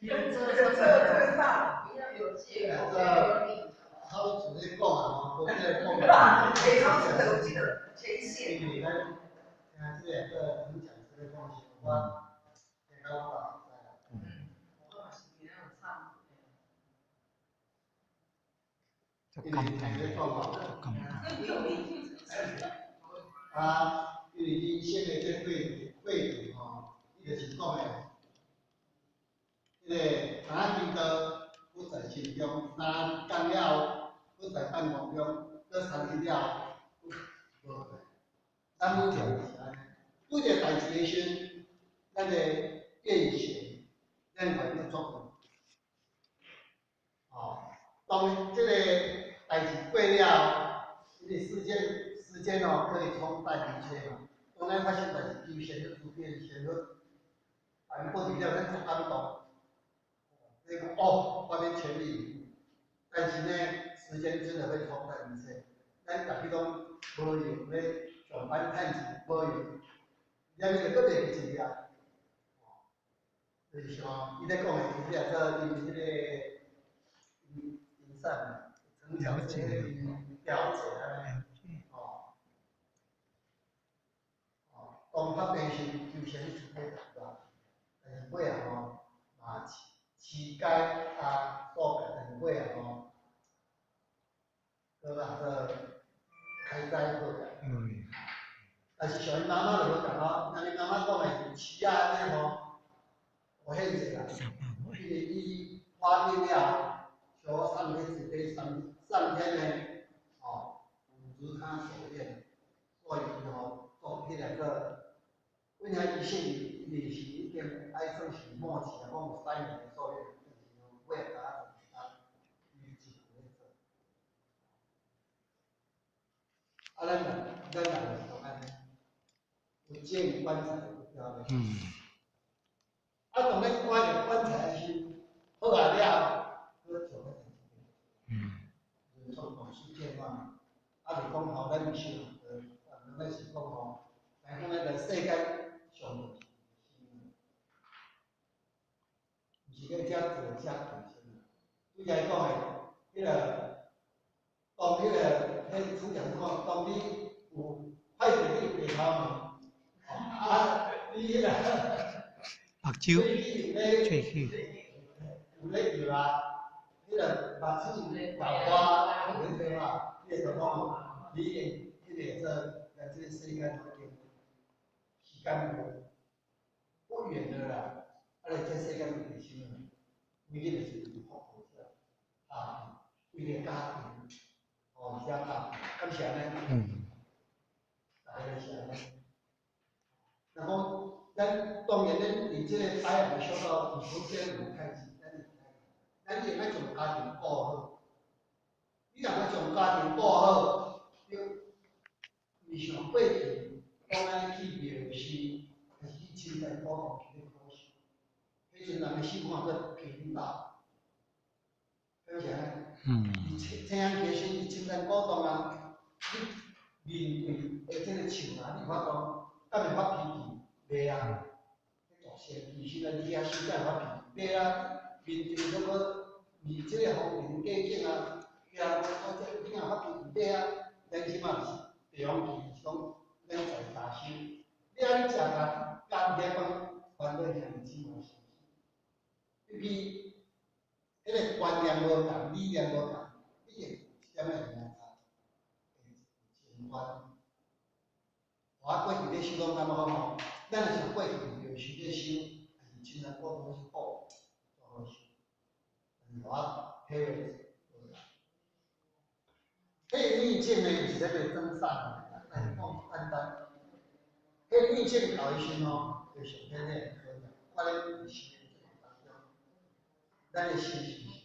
这这这啥？比较有借口，这有理由。他们直接讲啊，吼，无这个讲。欸，他是有这个权限。因为咱听这个个演讲这个讲是，我听到我嘛会知啦。我嘛是今仔有参。因为听咧讲吼，感动。啊，因为人生的这过程吼，伊就是讲的，彼个三金刀不在心中，3工了后不在半空中，阁3日了后无在。咱每条就是按呢，每个代志的时阵，咱的见贤，咱愿意作为。哦，当这个代志过了后，因为时间哦可以冲淡一切嘛。当咱发生代志，求善去处理，善去办过去了，咱足感动。你讲哦，我欲全力以赴，但是呢，时间真的會沖淡一切。咱家己攏無閒咧上班趁錢，無閒，連伊就閣袂記一啊。就是像伊咧講的，伊咧做𪜶彼個𪜶啥物，了解。了解按呢，哦，哦，當發病時求善去處理對吧？但是尾仔吼嘛時間啊所但是尾仔吼，閣啊做開災好啊。但是像𪜶媽媽就無仝吼，像𪜶媽媽講的是飼仔按呢吼，有限制啦。因為伊發病了後，說3天只給3天呢，哦，如他所願，所以吼做彼個個，阮遐醫生伊是已經愛算是末期啊，講有3年的壽命，但是吼尾仔才做伊一咧做。啊，咱人就是講按呢，有見棺材不掉淚。啊，當咱掛入棺材的時，好啊了，閣做彼代誌。人做董事健忘，啊，袂講吼，咱毋是，咱是講吼，來講咱來世間上就是毋是咧遮做遮求生。拄才講的，彼個當彼個彼主講講，當你有發現你有白頭毛，啊，你彼個目睭，喙齒，有咧搖啊，彼個目屎豆花，有咧對吧？你會就講，你已經彼個做，咱這個世間已經時間無不遠了啦，啊，你這世間就是啥物？每日就是福報者，啊，為了家庭，哦，遮拍，敢是按呢？大概是按呢。若講咱當然，咱佇這個擺行的小道，毋好變無開始，咱一定愛將家庭顧好。你若欲將家庭顧好，你毋像過去講按呢去廟寺，還是去親近古道去咧考試，彼陣人的心看做貧道，敢是按呢？你青青年時陣親近古道啊，你面對的這個樹啊，你有法度敢會發脾氣？袂啊！大仙其實啊，你遐時才會發脾氣，袂啊！面對這個面這個風雲過境啊，遐我這你若發脾氣，袂啊！咱這馬是地方去，是講咱在大修，你按呢食家家己遐講煩惱兄弟姊妹是，尤其彼個觀念無仝，理念無仝，一定有一點仔會影差，會情關。我過去咧修攏感覺講吼，咱若是過去廟寺咧修，還是親像古董去補，做好修。但是我體會無仝。彼個逆境呢，毋是咧袂裝傻的，但是講簡單。彼個逆境到的時吼，就上天咧考驗，看咱佇生命當中，咱的心是毋是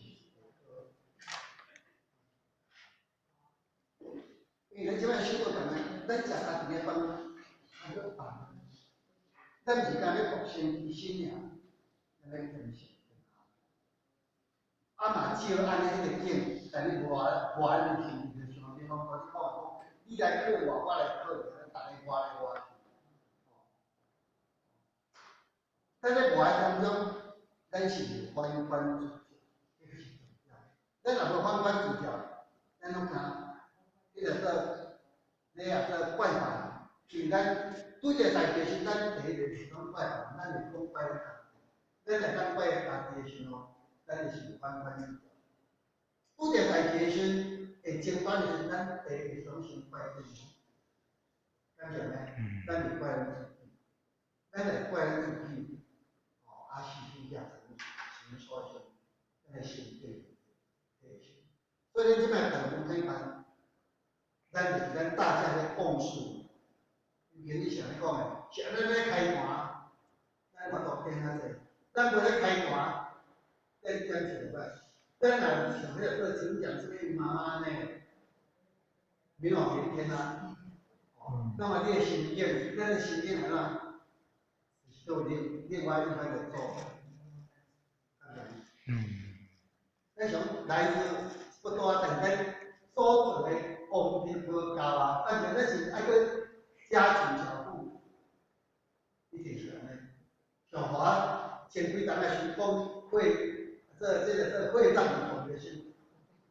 會因為咱這擺修道共呢，咱食家己的飯，較好辦。咱毋是干咧獨善其身爾，咱咧兼善天下。啊嘛照按呢彼個境，但你無愛無按呢行，就像你講，你講講，你來靠我，我來靠你，逐家活來活去。咱咧活當中，咱是反觀自照，這個是重要。咱若無反觀自照，咱攏敢，彼個做，你也做怪別人，因為咱拄這代誌時，咱第一個是講怪別人，咱會講怪咱家己。咱若當怪家己的時吼，咱就是反觀自照。拄這代誌的時，會爭端的時，咱第一個是先怪對方，敢是呢？咱會怪咱自己，咱會怪咱自己，哦，啊，是虛假陳述的時，咱的心對對。所以咱這擺共同開班，咱就是咱大家的共識。原你是按呢講的，是按呢咧開盤，咱法度變較濟，咱無咧開盤，咱點一個擺？咱若是像彼個做請講這個媽媽呢，沒有明天啊。那麼你的心境，咱的心境按怎？是都另外一番的做法。咱想來自不多，但咱所做的功德無夠啊，但是咱是愛閣加緊腳步，一定是按呢。像我前幾冬仔時講會，這會長講的是，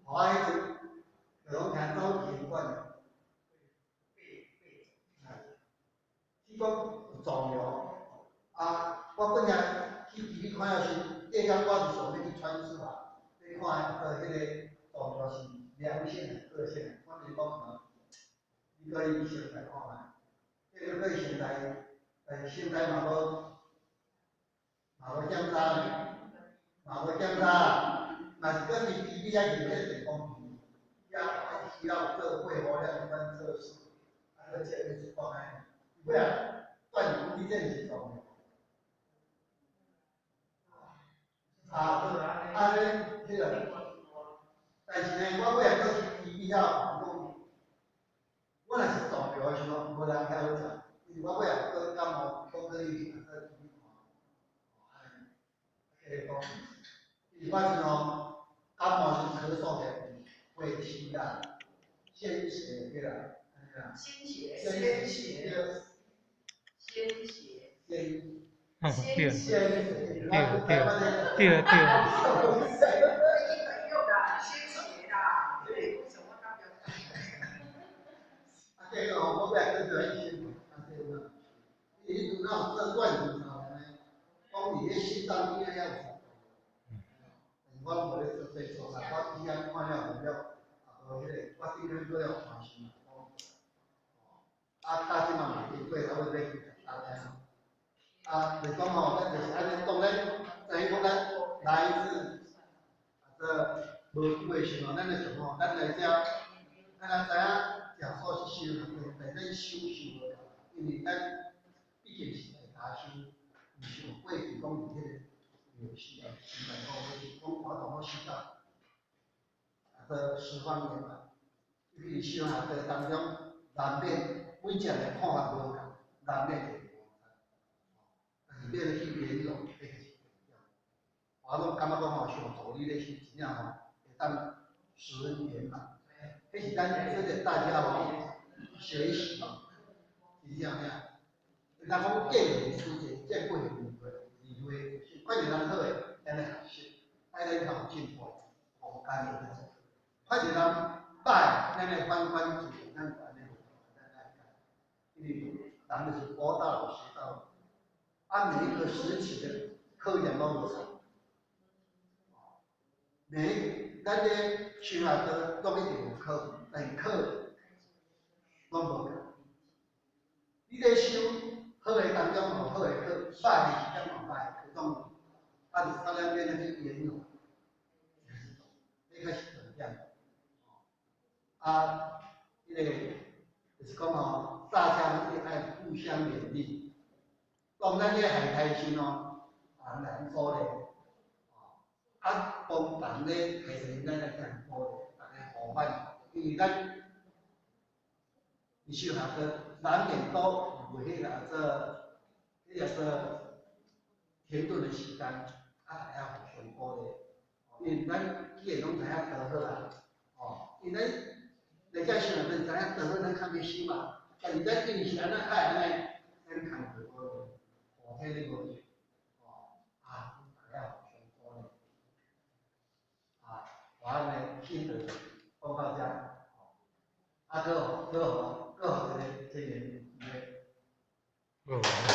我彼陣就攏聽走體館的，去講有腫瘤，啊，我本來去醫院看了時，隔工我就想欲去穿刺啊，欲看彼個腫瘤是良性的惡性的，我就是講可能，你可以先來看覓，這個可以先來，但是現在嘛無檢查，嘛無檢查，若是閣去醫院遐入彼個電光片，遐還需要做肺活量般測試，啊，閣這個是講安尼，尾仔斷講你這是腫瘤。啊，啊，咧，彼個，但是呢，我尾仔閣去醫院遐講，我若是腫瘤的時候，無人遐好食，因為我尾仔閣感冒，閣去醫院閣去看，按呢，啊，講，伊發現哦，感冒是咳嗽的，血氣啦，鮮血對啦，按呢啦，鮮血，鮮血，鮮血，鮮。對，對對對對。鮮血啦，對，為什麼他比較？啊，這個吼，我尾仔閣做醫生，啊，這個，伊彼陣哪有做斷檢查呢？講佇彼心臟邊仔遐有腫瘤，我無咧做這做啦，我去遐看了無了，啊無彼個，我頂天閣了看醫生，啊，到這馬嘛經過差不多欲去十冬啊。啊，就是講吼，咱就是按呢，當咱知影講咱來自啊這無久的時候，咱就想吼，咱來遮，咱若知影食素是修行，但咱修修無了，因為咱畢竟是大家修，毋是有過去講佇彼個遊戲啊，時代講，就是講我當我修到啊這十方圓滿，因為修行過當中，難免每一個人看法無仝，難免會。但是你去圓融，彼個是重要。我攏感覺講吼，上道理咧是真正吼，會當十分圓滿。彼是咱值得大家吼學習，是這樣爾。人講見賢思齊，見不賢自卑，是看一個人好的，咱來學習，愛咱較有進步空間的。看一個人歹，咱來反觀自己，咱就按呢，咱來改。因為人就是活到老學到老。按每一個時期的考驗攏無仝，每咱咧修行都攏一定有考，但是考攏無仝。你咧修好的當中有好的考，歹的時間嘛歹的考，攏有。啊，就是咱兩邊去圓融，這個是重點。啊，彼個就是講吼，大家都愛互相勉勵。當咱咧海開心哦，人來鼓勵，啊，幫人咧提醒咱來共鼓勵，逐家互勉，因為咱你修行課難免都有彼個做，彼個做停頓的時間，啊，大家互相鼓勵，因為咱既然攏知影多好啊，哦，因為咱來遮修行，知影多好，咱較欲修嘛，但是咱因為是按怎較會按呢，咱工課無。互體咧無，哦，啊，大家互相心得講到遮，啊，閣予閣予閣予一个證言機會。好。